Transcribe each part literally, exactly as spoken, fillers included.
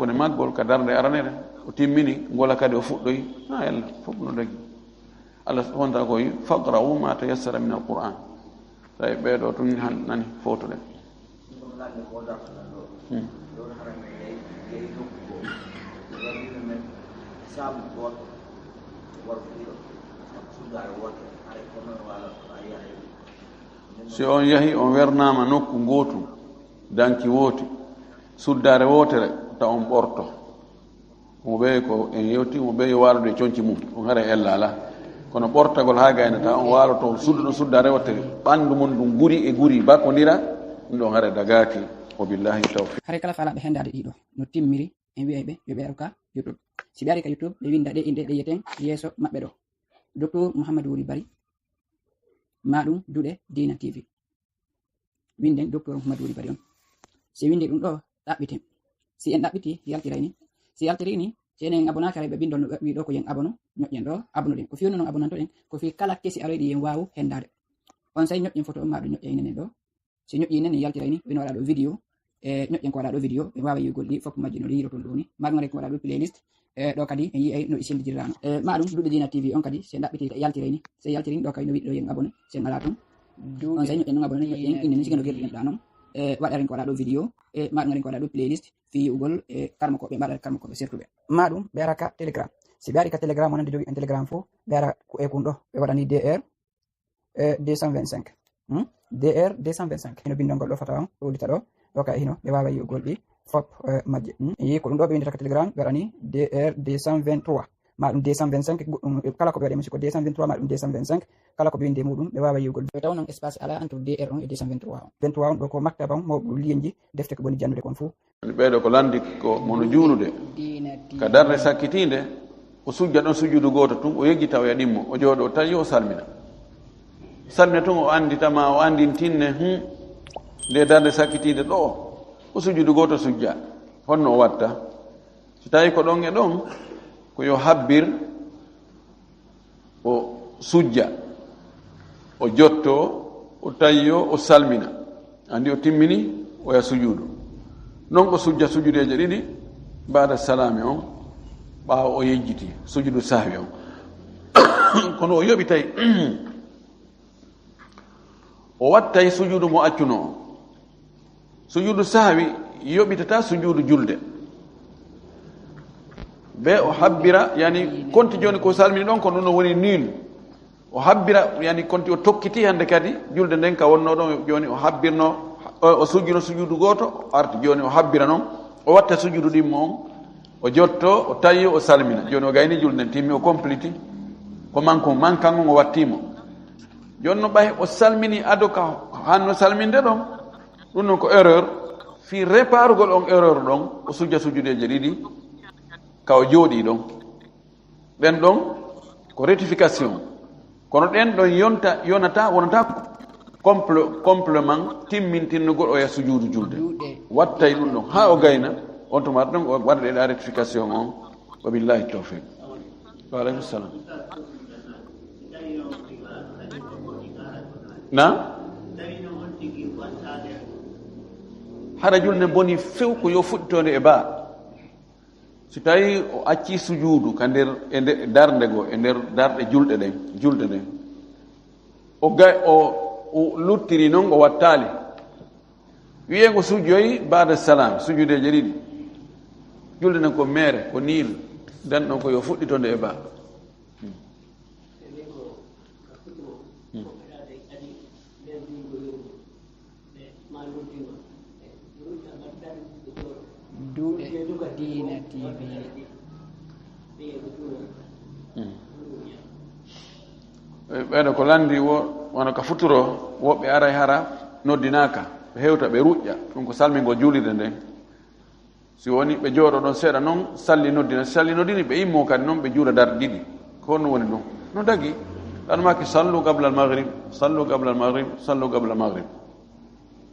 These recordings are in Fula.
Kone maggol ka darnde aranere, o timmini, ngola kadi o fuɗɗoyi. Na ella, fof no dagi. Allah subhanahu wa ta'ala ko wi, "Faqra'u ma tayassara min al-Qur'an." Tawi ɓee ɗoo tun han nani fowtoɗen. Hmm. Si on yahi, on wernaama nokku ngootu, danki wooti, suddaare wootere, ta on ɓorto. Mo ɓe ko en yewti, mo ɓe yo waalude e conci mum, ɗum haray ella alaa. Kono ɓortagol haa gaynata, on waaloto, on sudduɗo suddaare wootere, ɓanndu mum ɗum guri e guri bakondira, ɗum ɗon haray dagaaki. Wa billahi tawfiq. Haray kala faalaaɓe henndaade ɗiɗo no timmiri, en wiyay ɓe yo ɓe aru ka YouTube. Si ɓe ari ka YouTube, ɓe winnda ɗe inɗe ɗe yiyeten yeeso maɓɓe ɗo. Docteur Mouhamadou Wuri Bari, maa ɗum Duɗe Diina T V. Winden Docteur Mouhamadou Wuri Bari on. Si windi ɗum ɗo, ɗaɓɓiten. Si en ɗaɓɓiti, yaltiray ni. Si yaltiri ni, si enen abonaaki haray ɓe bindol no wi ɗo ko yen abono, ñoƴƴen ɗo, abonoɗen. Ko fii no non abonantoɗen, ko fii kala kesi aroyɗi yen waawu henndaade. On say ñoƴƴen foto on maa ɗum ñoƴƴen enen ɗo. Si ñoƴƴi nen en yaltiray ni, ɓe no waɗa ɗo vidéo, e ñoƴƴen ko waɗa ɗo vidéo, ɓe waawa yi'ugol ɗi fof majji no ɗi yi'roton ɗo ni. Maa ɗum waɗa ko waɗa ɗo playlist, e ɗo kadi en yi'ay no ɗi sendidiraano. E maa ɗum Duɗe Diina T V on kadi, si en ɗaɓɓiti yaltiray ni, si yaltiri ni ɗo kadi no wiɗi ɗo yen abonné, si en alaa ton. On say ñoƴƴen non abonné, ñoƴƴen inde ni si no gerɗi ɗa non. E waɗaren ko waɗa ɗo vidéo, e maa ɗum waɗen ko waɗa ɗo playlist, fii yi'ugol e karmo ko ɓe mbaɗa karmo ko ɓe surtout ɓe. Maa ɗum ɓe ara ka Telegram. Si ɓe ari ka Telegram, wonande jogi en Telegram fof, ɓe ara ko e kun ɗo, ɓe waɗani D R, e deux cent vingt-cinq. Hmm? D R deux cent vingt-cinq. Hino bindol ngol ɗo fata on, ɗo uddita ɗo. Ɗo ka hino, ɓe waawa yi'ugol ɗi fof, e, majje. Hmm? Yi ko ɗum ɗo ɓe windata ka Telegram, ɓe waɗani D R deux cent vingt-trois. Maa ɗum deux cent vingt-cinq, goɗɗum, kala ko ɓe waɗi, musique ko deux cent vingt-trois, maa ɗum deux cent vingt-cinq. Kala ko ɓe windi e muɗum, ɓe waawa yi'ugol. Ɓe taw non espace alaa entre D R on e deux cent vingt-trois on. Vingt-trois on ɗo ko maktab on, mo lienji, defte ko boni jannude kon fof. Ɓeeɗo ko lanndi ko mono juulude ka darnde sakkitiinde, o sujja ɗon sujudu gooto tun, o yejjita, o yaha ɗimmo, o jooɗo, o tawi, o salmina. Salmina tun, o anndita ma, o anndintinne, hmm, nde darnde sakkitiinde ɗo, o sujudu gooto sujja. Honno o watta? Si tawi ko ɗon e ɗon, ko yo habbir, o sujja, o jotto, o tayyo, o salmina. Anndi o timmini, o yaha sujuudu. Non o sujja sujudeeje ɗiɗi, baada salami on, ɓaawo o yejjiti, sujudu sahwi on. Kono o yoɓitay, o wattay sujuudu mo accuno on. Sujuudu sahwi yoɓitata sujuudu julde. Be o habbira, yani, konti jooni ko salmini ɗon, ko ɗum no woni nul. O habbira, yani, konti o tokkiti hannde kadi julde nden ka wonno ɗon, jooni o habbirno, o, o sujjuno sujuudu gooto, o arti jooni o habbira non, o watta sujuudu ɗimmo on, o jotto, o tawi, o salmina. Jooni o gayni julde nden timmi, o compliti. Ko manko, mankan on o wattimo. Jooni no ɓay o salmini ado ka hanno salminde ɗon. Ɗum non ko erreur. Fii reparugol on erreur ɗon, o sujja sujudeeje ɗiɗi, ka o jooɗii ɗon. Ɗen ɗon ko rectification. Kono ɗen ɗon yonta, yonata, wonata comple-, complément timmintinnugol oya sujuudu julde. Wattay ɗum ɗon haa o gayna, on tuma ɗon o waɗa ɗe ɗa rectification on. Wa billahi tawfiq. Wa alaikum salam. Na? Hara julde boni few ko yo fuɗɗitoonde e ba. Si tawi o acci sujuudu ka nder, e nder darnde goo, e nder darɗe julɗe ɗen, julde nden, o ga-, o, o luttiri non, o wattaali. Wiye ngo sujjoyi baada salam, sujudeeje ɗiɗi. Julde nden ko meere, ko niil, dan ɗon ko yo fuɗɗito nde e ba. Hmm. Duɗe Diina T V. Hmm. Ɓeeɗo ko lanndi wo, wano ka futuro, woɓɓe aray hara noddinaaka, ɓe hewta, ɓe ruƴƴa. Ɗum ko salmingol juulirde nden. Si woni ɓe jooɗo ɗon seeɗa non, salli noddina. Si salli noddini, ɓe immo kadi non, ɓe juula darɗe ɗiɗi. Ko honno woni ɗum? No dagi. Ɗan maaki, "Sallu qabla al-maghrib, sallu qabla al-maghrib, sallu qabla al-maghrib."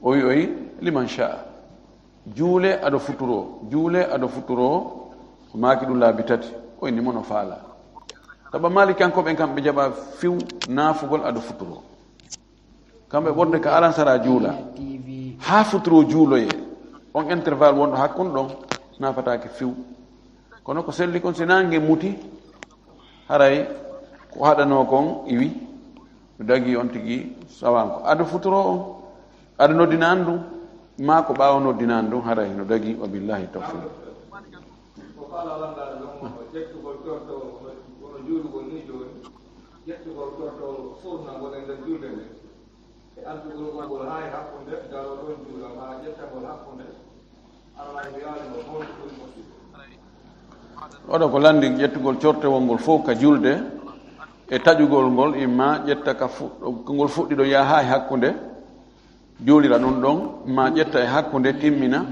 O wi, o wi, "Liman sha'a." Juule ado futuro, juule ado futuro, o maaki ɗum laabi tati. O inni mo no faala. Saba Malikankooɓe en kam ɓe jaɓa fiw naafugol ado futuro. Kamɓe ɓorde ka alansara juula. Haa futuro juuloye. On intervalle wonɗo hakkunde ɗon, Nafataake few. Kono ko selli kon, si naange muti, haray ko haɗanoo kon iwi, no dagii on tigi sawanko. Ado futuro on, ado noddinaan ɗum, maa ko ɓaawo noddinaan ɗum, haray no dagii, wa billahi tawfiq. Ko faala lanndaaɗo ɗon, jettugol torto, kono juulugol ni jooni, jettugol torto surna ngon e nder julde nde. E antugol ngol haa e hakkunde, daroo ɗon juula, maa ƴettagol hakkunde, Alla e wiyaali ngol, honto ɓuri moƴƴude? Oɗo ko lanndi ƴettugol cortewol ngol fof ka julde, e taƴugol ngol, imma ƴetta ka fuɗɗo-, ko ngol fuɗɗi ɗo yaha haa e hakkunde, juulira ɗum ɗon, ma ƴetta e hakkunde, timmina,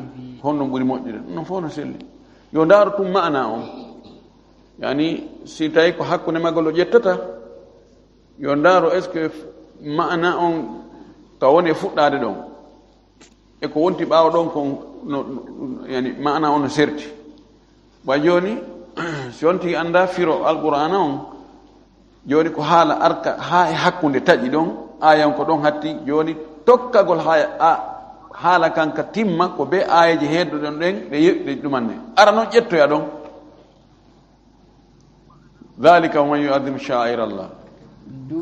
honɗum ɓuri moƴƴude? Ɗum ɗon fof no selli. Yo ndaaru tun maana on. Yani, si tawi ko hakkunde maggol o ƴettata, yo ndaaru, est-ce que maana on ka woni e fuɗɗaade ɗon? E ko wonti ɓaawo ɗon kon, no, no, yani, maana on no serti. Wa jooni, si on tigi anndaa firo Alqur'aana on, jooni ko haala arka haa e hakkunde taƴi ɗon, aaya on ko ɗon hatti, jooni tokkagol haa, a, haala kan ka timma, ko be aayeeje heedduɗon ɗen, ɗe ye-, ɗe ɗumanne. Ara non ƴettoya ɗon. Dhalika wa man yu'azzim sha'air Allah.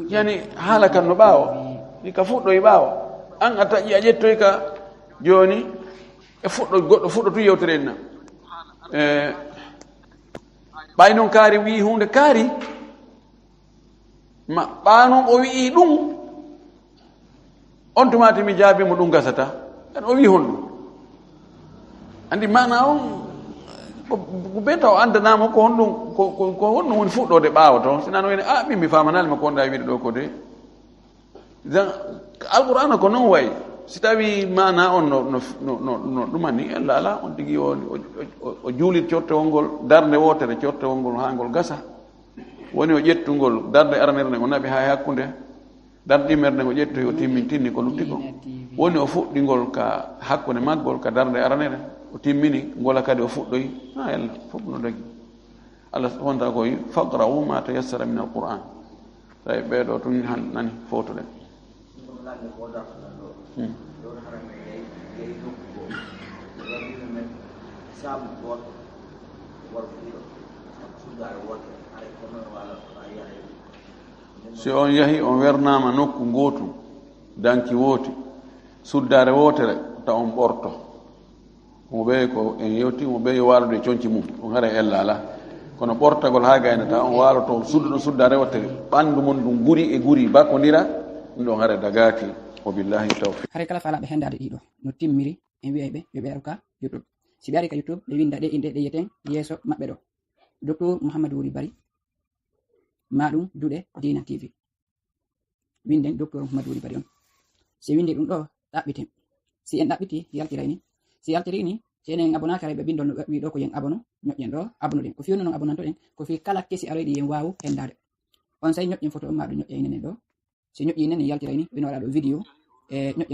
Yani, haala kan no ɓaawo, ni ka fuɗɗoyi ɓaawo. An a taƴi, a ƴettoyi ka jooni, e fuɗɗo, goɗɗo fuɗɗo tun yewtere en na. E, ɓay non kaari wi'i huunde kaari, ma ɓaanon o wi'i ɗum, on tuma tigi mi jaabii mo ɗum gasata. En o wi'i honɗum? Anndi maana on, ko, ko be taw anndanaama ko honɗum, ko, ko, ko honɗum woni fuɗɗoode ɓaawo to. Si nano woni, a, min mi faamanaali ma ko wonɗaa wi'ude ɗo ko de. Idan, Alqur'aana ko non wayi. Si tawi maana on no, no, no, no, no ɗumani, ella ala, on tigi o, o, o, o juulit cortewol ngol, darnde wootere cortewol ngol haa ngol gasa. Woni o ƴettungol darnde aranere nden o naɓi haa e hakkunde, darnde ɗimmere nden o ƴettoyi o timmintinni ko lutti kon. Woni o fuɗɗingol ka hakkunde maggol ka darnde aranere, o timmini ngola kadi o fuɗɗoyi, haa ella, fof no dagi. Allah wonta koy, "Faqra'u ma tayassara min al-Qur'an." Tawi ɓee ɗoo tun han nani fowtude. Hmm. Si on yahi, on wernaama nokku ngootu, danki wooti, suddaare wootere, ta on ɓorto. Mo ɓe ko en yewti, mo ɓe yo waalude e conci mum, ɗum haray ella alaa. Kono ɓortagol haa gaynata, on waaloto, sudduɗo suddaare wotere, ɓanndu mum ɗum guri e guri bakondira, ɗum ɗon haray dagaaki. Wa billahi tawfiq. Haray kala faalaaɓe henndaade ɗiɗo no timmiri, en wi'ay ɓe yo ɓe aru ka YouTube. Si ɓe ari ka YouTube, ɓe winnda ɗe inɗe ɗe yiyeten yeeso maɓɓe ɗo. Docteur Mouhamadou Wuri Bari, maa ɗum Duɗe Diina T V. Winnden Docteur Mouhamadou Wuri Bari on. Si winndi ɗum ɗo, ɗaɓɓiten. Si en ɗaɓɓiti, yaltiray ni. Si yaltirii ni, si enen abonaaki haray ɓe binndol no wi ɗo ko yen abonu, ñoƴƴen ɗo, abonuɗen. Ko fii honno non abonantoɗen? Ko fii kala kesi aroyɗi yen waawu henndaade. Onsay ñoƴƴen foto on maa ɗum ñoƴƴay nenen ɗo. Si ñoƴƴii nenen yaltiray ni, ɓe no waɗa ɗo vidéo, e ñoƴƴen